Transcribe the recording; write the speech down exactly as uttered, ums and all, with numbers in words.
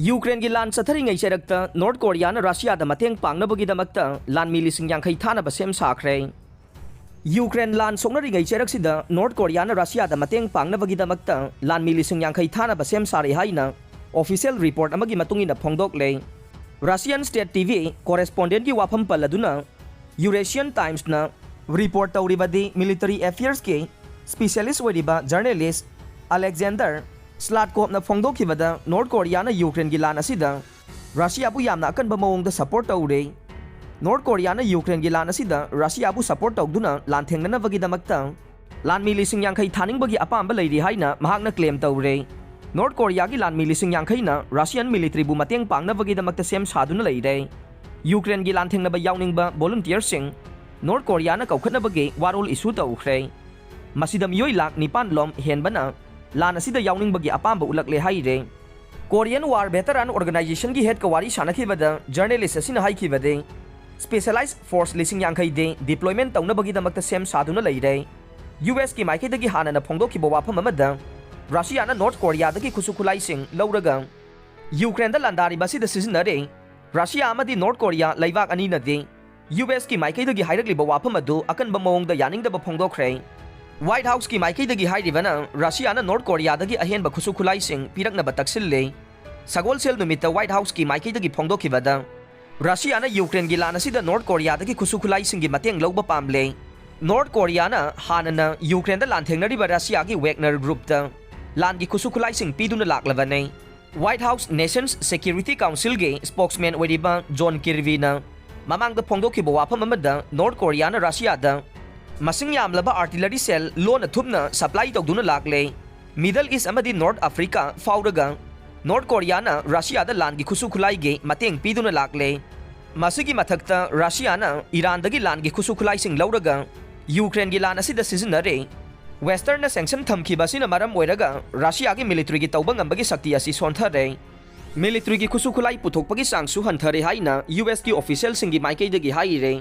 ꯌꯨꯀ꯭ꯔꯦꯟꯒꯤ ꯂꯥꯟ ꯆꯠꯊꯔꯤꯉꯩ ꯆꯩꯔꯛꯇ ꯅꯣꯔꯠ ꯀꯣꯔꯤꯌꯥꯅ ꯔꯁꯤꯌꯥꯗ ꯃꯇꯦꯡ ꯄꯥꯡꯅꯕꯒꯤꯗꯃꯛꯇ ꯂꯥꯟꯃꯤ ꯂꯤꯁꯤꯡ ꯌꯥꯡꯈꯩ ꯊꯥꯅꯕ ꯁꯦꯝ ꯁꯥꯈ꯭ꯔꯦ꯫ ꯌꯨꯀ꯭ꯔꯦꯟ ꯂꯥꯟ ꯁꯣꯛꯅꯔꯤꯉꯩ ꯆꯩꯔꯛꯁꯤꯗ ꯅꯣꯔꯠ ꯀꯣꯔꯤꯌꯥꯅ ꯔꯁꯤꯌꯥꯗ ꯃꯇꯦꯡ ꯄꯥꯡꯅꯕꯒꯤꯗꯃꯛꯇ ꯂꯥꯟꯃꯤ ꯂꯤꯁꯤꯡ ꯌꯥꯡꯈꯩ ꯊꯥꯅꯕ ꯁꯦꯝ ꯁꯥꯔꯦ ꯍꯥꯏꯅ ꯑꯣꯐꯤꯁꯤꯌꯦꯜ ꯔꯤꯄꯣꯔꯠ ꯑꯃꯒꯤ ꯃꯇꯨꯡ ꯏꯟꯅ ꯐꯣꯡꯗꯣꯛꯂꯦ꯫ ꯔꯁꯤꯌꯥꯟ ꯁ꯭ꯇꯦꯠ ꯇꯤ ꯚꯤ ꯀꯣꯔꯦꯁꯄꯣꯟꯗꯦꯟꯠꯀꯤ ꯋꯥꯐꯝ ꯄꯜꯂꯗꯨꯅ ꯌꯨꯔꯦꯁꯤꯌꯟ ꯇꯥꯏꯝꯁꯅ ꯔꯤꯄꯣꯔꯠ ꯇꯧꯔꯤꯕꯗꯤ, ꯃꯤꯂꯤꯇꯔꯤ ꯑꯦꯐꯤꯌꯔꯁꯀꯤ ꯁ꯭ꯄꯤꯁꯦꯂꯤꯁ ꯑꯣꯏꯔꯤꯕ ꯖꯔꯅꯦꯂꯤꯁ ꯑꯂꯦꯛꯖꯦꯟꯗꯔ ꯁ꯭ꯂꯥꯠꯀꯣꯞꯅ ꯐꯣꯡꯗꯣꯛꯈꯤꯕꯗ, ꯅꯣꯔꯠ ꯀꯣꯔꯤꯌꯥꯅ ꯌꯨꯀ꯭ꯔꯦꯟꯒꯤ ꯂꯥꯟ ꯑꯁꯤꯗ ꯔꯁꯤꯌꯥꯕꯨ ꯌꯥꯝꯅ ꯑꯀꯟꯕ ꯃꯑꯣꯡꯗ ꯁꯄꯣꯔꯠ ꯇꯧꯔꯦ꯫ ꯅꯣꯔꯠ ꯀꯣꯔꯤꯌꯥꯅ ꯌꯨꯀ꯭ꯔꯦꯟꯒꯤ ꯂꯥꯟ ꯑꯁꯤꯗ ꯔꯁꯤꯌꯥꯕꯨ ꯁꯄꯣꯔꯠ ꯇꯧꯗꯨꯅ ꯂꯥꯟꯊꯦꯡꯅꯅꯕꯒꯤꯗꯃꯛꯇ ꯂꯥꯟꯃꯤ ꯂꯤꯁꯤꯡ ꯌꯥꯡꯈꯩ ꯊꯥꯅꯤꯡꯕꯒꯤ ꯑꯄꯥꯝꯕ ꯂꯩꯔꯤ ꯍꯥꯏꯅ ꯃꯍꯥꯛꯅ ꯀ꯭ꯂꯦꯝ ꯇꯧꯔꯦ꯫ ꯅꯣꯔꯠ ꯀꯣꯔꯤꯌꯥꯒꯤ ꯂꯥꯟꯃꯤ ꯂꯤꯁꯤꯡ ꯌꯥꯡꯈꯩꯅ ꯔꯁꯤꯌꯟ ꯃꯤꯂꯤꯇꯔꯤꯕꯨ ꯃꯇꯦꯡ ꯄꯥꯡꯅꯕꯒꯤꯗꯃꯛꯇ ꯁꯦꯝ ꯁꯥꯗꯨꯅ ꯂꯩꯔꯦ꯫ ꯌꯨꯀ꯭ꯔꯦꯟꯒꯤ ꯂꯥꯟꯊꯦꯡꯅꯕ ꯌꯥꯎꯅꯤꯡꯕ ꯚꯣꯂꯨꯟꯇꯤꯌꯔꯁꯤꯡ ꯅꯣꯔꯠ ꯀꯣꯔꯤꯌꯥꯅ ꯀꯧꯈꯠꯅꯕꯒꯤ ꯋꯥꯔꯣꯜ ꯏꯁꯨ ꯇꯧꯈ꯭ꯔꯦ꯫ ꯃꯁꯤꯗ ꯃꯤꯑꯣꯏ ꯂꯥꯈ ꯅꯤꯄꯥꯟ ꯂꯣꯝ ꯍꯦꯟꯕꯅ ꯂꯥꯟ ꯑꯁꯤꯗ ꯌꯥꯎꯅꯤꯡꯕꯒꯤ ꯑꯄꯥꯝꯕ ꯎꯠꯂꯛꯂꯦ ꯍꯥꯏꯔꯦ꯫ ꯀꯣꯔꯤꯌꯟ ꯋꯥꯔ ꯚꯦꯇꯔꯥꯟ ꯑꯣꯔꯒꯅꯥꯏꯖꯦꯁꯟꯒꯤ ꯍꯦꯗꯀ ꯋꯥꯔꯤ ꯁꯥꯟꯅꯈꯤꯕꯗ ꯖꯔꯅꯦꯂꯤꯁ ꯑꯁꯤꯅ ꯍꯥꯏꯈꯤꯕꯗꯤ, ꯁ꯭ꯄꯦꯁꯦꯂꯥꯏꯖ ꯐꯣꯔꯁ ꯂꯤꯁꯤꯡ ꯌꯥꯡꯈꯩꯗꯤ ꯗꯤꯄ꯭ꯂꯣꯏꯃꯦꯟꯠ ꯇꯧꯅꯕꯒꯤꯗꯃꯛꯇ ꯁꯦꯝ ꯁꯥꯗꯨꯅ ꯂꯩꯔꯦ꯫ ꯌꯨ ꯑꯦꯁꯀꯤ ꯃꯥꯏꯀꯩꯗꯒꯤ ꯍꯥꯟꯅꯅ ꯐꯣꯡꯗꯣꯛꯈꯤꯕ ꯋꯥꯐꯝ ꯑꯃꯗ, ꯔꯁꯤꯌꯥꯅ ꯅꯣꯔꯠ ꯀꯣꯔꯤꯌꯥꯗꯒꯤ ꯈꯨꯠꯁꯨ ꯈꯨꯠꯂꯥꯏꯁꯤꯡ ꯂꯧꯔꯒ ꯌꯨꯀ꯭ꯔꯦꯟꯗ ꯂꯥꯟꯗꯥꯔꯤꯕ ꯑꯁꯤꯗ ꯁꯤꯖꯤꯟꯅꯔꯦ꯫ ꯔꯁꯤꯌꯥ ꯑꯃꯗꯤ ꯅꯣꯔꯠ ꯀꯣꯔꯤꯌꯥ ꯂꯩꯕꯥꯛ ꯑꯅꯤꯅꯗꯤ ꯌꯨ ꯑꯦꯁꯀꯤ ꯃꯥꯏꯀꯩꯗꯒꯤ ꯍꯥꯏꯔꯛꯂꯤꯕ ꯋꯥꯐꯝ ꯑꯗꯨ ꯑꯀꯟꯕ ꯃꯑꯣꯡꯗ ꯌꯥꯅꯤꯡꯗꯕ ꯐꯣꯡꯗꯣꯛꯈ꯭ꯔꯦ꯫ ꯋꯥꯏꯠ ꯍꯥꯎꯁꯀꯤ ꯃꯥꯏꯀꯩꯗꯒꯤ ꯍꯥꯏꯔꯤꯕꯅ ꯔꯁꯤꯌꯥꯅ ꯅꯣꯔꯠ ꯀꯣꯔꯤꯌꯥꯗꯒꯤ ꯑꯍꯦꯟꯕ ꯈꯨꯠꯁꯨ ꯈꯨꯠꯂꯥꯏꯁꯤꯡ ꯄꯤꯔꯛꯅꯕ ꯇꯛꯁꯤꯜꯂꯦ꯫ ꯁꯒꯣꯜꯁꯦꯜ ꯅꯨꯃꯤꯠꯇ ꯋꯥꯏꯠ ꯍꯥꯎꯁꯀꯤ ꯃꯥꯏꯀꯩꯗꯒꯤ ꯐꯣꯡꯗꯣꯛꯈꯤꯕꯗ, ꯔꯁꯤꯌꯥꯅ ꯌꯨꯀ꯭ꯔꯦꯟꯒꯤ ꯂꯥꯟ ꯑꯁꯤꯗ ꯅꯣꯔꯠ ꯀꯣꯔꯤꯌꯥꯗꯒꯤ ꯈꯨꯠꯁꯨ ꯈꯨꯠꯂꯥꯏꯁꯤꯡꯒꯤ ꯃꯇꯦꯡ ꯂꯧꯕ ꯄꯥꯝꯂꯦ꯫ ꯅꯣꯔꯠ ꯀꯣꯔꯤꯌꯥꯅ ꯍꯥꯟꯅꯅ ꯌꯨꯀ꯭ꯔꯦꯟꯗ ꯂꯥꯟꯊꯦꯡꯅꯔꯤꯕ ꯔꯁꯤꯌꯥꯒꯤ ꯋꯦꯒꯅꯔ ꯒ꯭ꯔꯨꯞꯇ ꯂꯥꯟꯒꯤ ꯈꯨꯠꯁꯨ ꯈꯨꯠꯂꯥꯏꯁꯤꯡ ꯄꯤꯗꯨꯅ ꯂꯥꯛꯂꯕꯅꯤ꯫ ꯋꯥꯏꯠ ꯍꯥꯎꯁ ꯅꯦꯁꯟꯁ ꯁꯦꯀ꯭ꯌꯨꯔꯤꯇꯤ ꯀꯥꯎꯟꯁꯤꯜꯒꯤ ꯁ꯭ꯄꯣꯛꯁꯃꯦꯟ ꯑꯣꯏꯔꯤꯕ ꯖꯣꯟ ꯀꯤꯔꯕꯤꯅ ꯃꯃꯥꯡꯗ ꯐꯣꯡꯗꯣꯛꯈꯤꯕ ꯋꯥꯐꯝ ꯑꯃꯗ, ꯅꯣꯔꯠ ꯀꯣꯔꯤꯌꯥꯅ ꯔꯁꯤꯌꯥꯗ ꯃꯁꯤꯡ ꯌꯥꯝꯂꯕ ꯑꯥꯔꯇꯤꯂꯔꯤ ꯁꯦꯜ ꯂꯣꯟꯅ ꯊꯨꯞꯅ ꯁꯄ꯭ꯂꯥꯏ ꯇꯧꯗꯨꯅ ꯂꯥꯛꯂꯦ꯫ ꯃꯤꯗꯜ ꯏꯁ ꯑꯃꯗꯤ ꯅꯣꯔꯠ ꯑꯐ꯭ꯔꯤꯀꯥ ꯐꯥꯎꯔꯒ ꯅꯣꯔꯠ ꯀꯣꯔꯤꯌꯥꯅ ꯔꯁꯤꯌꯥꯗ ꯂꯥꯟꯒꯤ ꯈꯨꯠꯁꯨ ꯈꯨꯠꯂꯥꯏꯒꯤ ꯃꯇꯦꯡ ꯄꯤꯗꯨꯅ ꯂꯥꯛꯂꯦ꯫ ꯃꯁꯤꯒꯤ ꯃꯊꯛꯇ, ꯔꯁꯤꯌꯥꯅ ꯏꯔꯥꯟꯗꯒꯤ ꯂꯥꯟꯒꯤ ꯈꯨꯠꯁꯨ ꯈꯨꯠꯂꯥꯏꯁꯤꯡ ꯂꯧꯔꯒ ꯌꯨꯀ꯭ꯔꯦꯟꯒꯤ ꯂꯥꯟ ꯑꯁꯤꯗ ꯁꯤꯖꯤꯟꯅꯔꯦ꯫ ꯋꯦꯁꯇꯔꯟꯅ ꯁꯦꯡꯁꯟ ꯊꯝꯈꯤꯕ ꯑꯁꯤꯅ ꯃꯔꯝ ꯑꯣꯏꯔꯒ ꯔꯁꯤꯌꯥꯒꯤ ꯃꯤꯂꯤꯇꯔꯤꯒꯤ ꯇꯧꯕ ꯉꯝꯕꯒꯤ ꯁꯛꯇꯤ ꯑꯁꯤ ꯁꯣꯟꯊꯔꯦ꯫ ꯃꯤꯂꯤꯇꯔꯤꯒꯤ ꯈꯨꯠꯁꯨ ꯈꯨꯠꯂꯥꯏ ꯄꯨꯊꯣꯛꯄꯒꯤ ꯆꯥꯡꯁꯨ ꯍꯟꯊꯔꯦ ꯍꯥꯏꯅ ꯌꯨ ꯑꯦꯁꯀꯤ ꯑꯣꯐꯤꯁꯤꯌꯦꯜꯁꯤꯡꯒꯤ ꯃꯥꯏꯀꯩꯗꯒꯤ ꯍꯥꯏꯔꯦ꯫